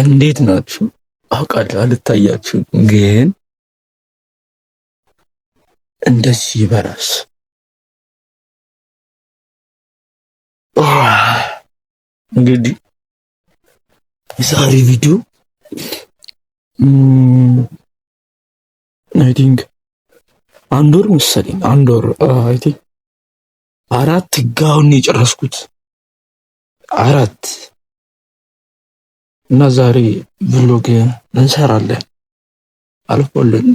እንዴት ናችሁ? አውቃለሁ አልታያችሁ፣ ግን እንደዚህ ይበራስ። እንግዲህ የዛሬ ቪዲዮ I think አንድ ወር መሰለኝ፣ አንድ ወር I think አራት ጋውን የጨረስኩት አራት። እና ዛሬ vlog እንሰራለን። አልፎልን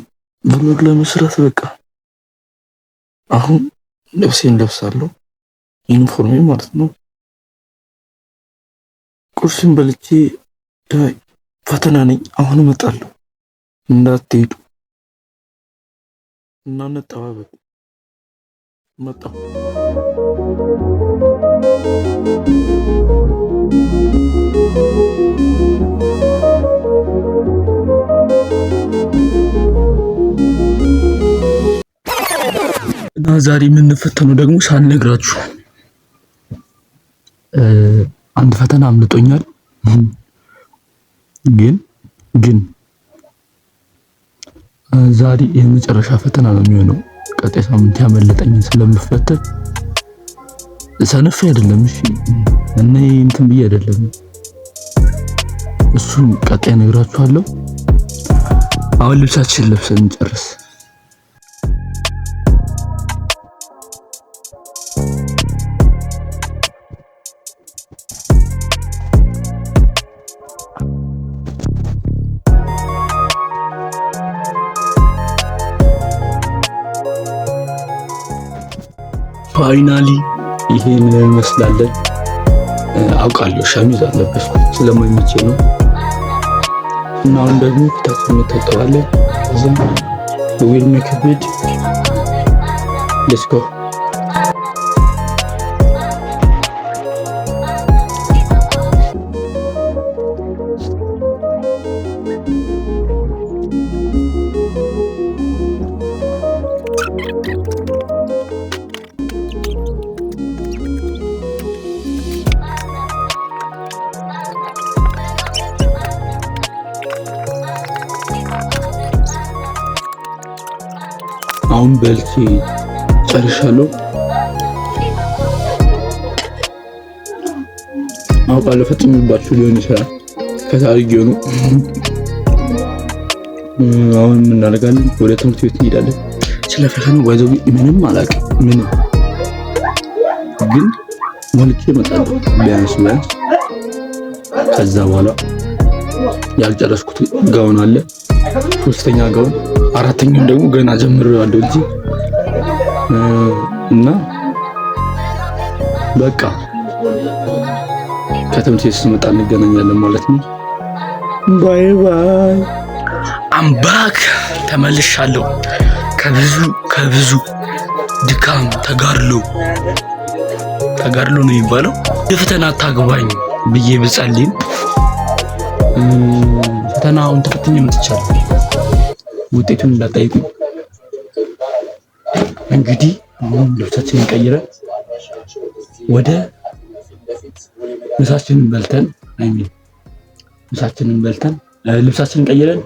vlog ለመስራት በቃ አሁን ልብሴን ለብሳለሁ፣ ዩኒፎርሜ ማለት ነው። ቁርስን በልቼ ፈተና ነኝ። አሁን እመጣለሁ፣ እንዳትሄዱ እና እንጠባበቅ። መጣሁ። እና ዛሬ የምንፈተነው ደግሞ ሳልነግራችሁ አንድ ፈተና አምልጦኛል። ግን ዛሬ የመጨረሻ ፈተና ነው የሚሆነው። ቀጣይ ሳምንት ያመለጠኝን ስለምፈተን ሰንፌ አይደለም፣ እሺ እኔ እንትን ብዬ አይደለም። እሱን ቀጣይ እነግራችኋለሁ። አሁን ልብሳችን ለብሰን እንጨርስ። Finally ይሄን እንመስላለን። አውቃለሁ ሸሚዝ አለበስኩ ስለማይመቼ ነው። እና አሁን ደግሞ ፊታችን እንታጠባለን። ከዛም we'll make bed, let's go። አሁን በልቼ ጨርሻለሁ። አውቃለሁ ፈጥኜባችሁ ሊሆን ይችላል። ከታሪክ ነው። አሁን ምን እናደርጋለን? ወደ ትምህርት ቤት እንሄዳለን። ስለ ፈተናው ባይዘው ምንም አላውቅም። ምንም ግን ሞልቼ እመጣለሁ ቢያንስ ቢያንስ። ከዛ በኋላ ያልጨረስኩት ጋውን አለ፣ ሶስተኛ ጋውን፣ አራተኛውን ደግሞ ገና ጀምሬዋለሁ እንጂ። እና በቃ ከትምህርት ቤት ስመጣ እንገናኛለን ማለት ነው። Bye bye። I'm back፣ ተመልሻለሁ። ከብዙ ድካም፣ ተጋድሎ፣ ተጋድሎ ነው የሚባለው። የፈተና አታግባኝ ብዬ ብጸልይም ፈተናውን ተፈትኜ መጥቻለሁ። ውጤቱን እንዳጠይቁኝ። እንግዲህ አሁን ልብሳችንን ቀይረን ወደ ምሳችንን በልተን፣ I mean ምሳችንን በልተን ልብሳችንን ቀይረን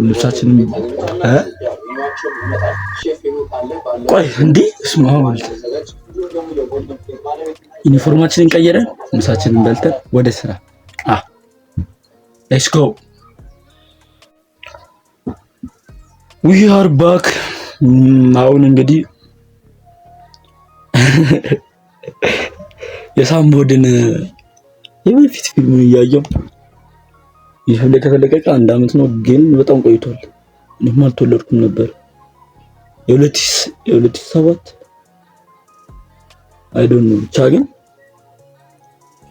ልብሳችንን፣ ቆይ እንዴ ስማ ወልድ፣ ዩኒፎርማችንን ቀይረን ምሳችንን በልተን ወደ ስራ። Let's go። We are back። አሁን እንግዲህ የሳምቦድን የበፊት ፊልሙን እያየው። ይህ ከተለቀቀ አንድ አመት ነው፣ ግን በጣም ቆይቷል። እኔም አልተወለድኩም ነበር። የ2007 I don't know ብቻ። ግን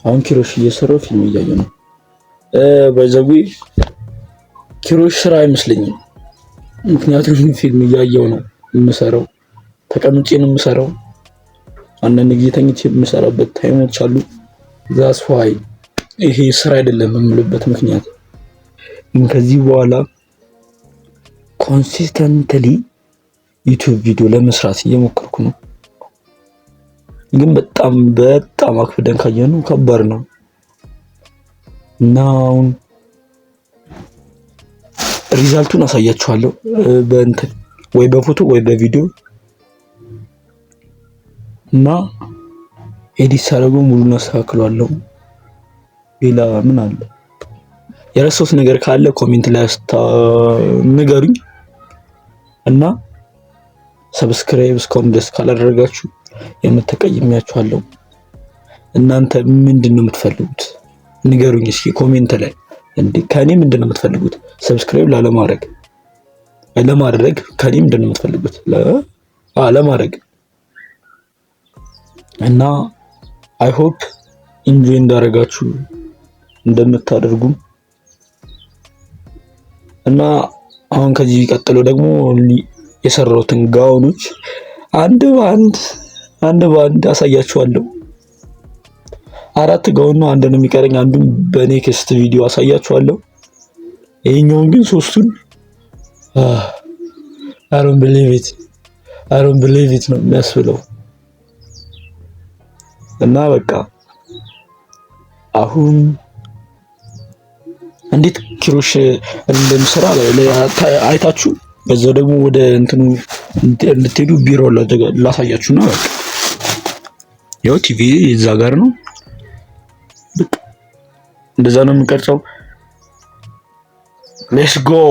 አሁን ኪሮሽ እየሰራው ፊልም እያየው ነው። By the way ኪሮሽ ስራ አይመስለኝም። ምክንያቱም ፊልም እያየው ነው የምሰራው፣ ተቀምጬ ነው የምሰራው። አንዳንድ ጊዜ ተኝቼ የምሰራበት time ኦች አሉ። That's why ይሄ ስራ አይደለም የምልበት ምክንያት። ግን ከዚህ በኋላ consistently YouTube ቪዲዮ ለመስራት እየሞከርኩ ነው። ግን በጣም በጣም አክብደን ካየነው ከባድ ነው እና አሁን Result ኡን አሳያችኋለሁ በእንትን ወይ በፎቶ ወይ በቪዲዮ። እና edit ሳደርገው ሙሉን አስተካክለዋለሁ። ሌላ ምን አለ? የረሳሁት ነገር ካለ comment ላይ ንገሩኝ። እና subscribe እስካሁን ድረስ ካላደረጋችሁ የምተቀይሜያችኋለሁ። እናንተ ምንድን ነው የምትፈልጉት? ንገሩኝ እስኪ comment ላይ። እንዴ፣ ከኔ ምንድን ነው የምትፈልጉት? Subscribe ላለማድረግ፣ ለማድረግ ከኔ ምንድን ነው የምትፈልጉት? ለማድረግ። እና I hope enjoy እንዳደረጋችሁ፣ እንደምታደርጉም። እና አሁን ከዚህ ቀጥሎ ደግሞ የሰራሁትን ጋውኖች አንድ በአንድ አንድ በአንድ አሳያችኋለሁ። አራት ጋውን ነው፣ አንድ ነው የሚቀረኝ። አንዱን በ next ቪዲዮ አሳያችኋለሁ። ይሄኛውን ግን ሶስቱን I don't believe it, I don't believe it ነው የሚያስብለው። እና በቃ አሁን እንዴት ኪሮሽ እንደምሰራ አይታችሁ በዛው ደግሞ ወደ እንትኑ እንድትሄዱ ቢሮ ላሳያችሁ ነው። በቃ ያው ቲቪ እዛ ጋር ነው። በቃ እንደዛ ነው የምቀርጸው። Let's go.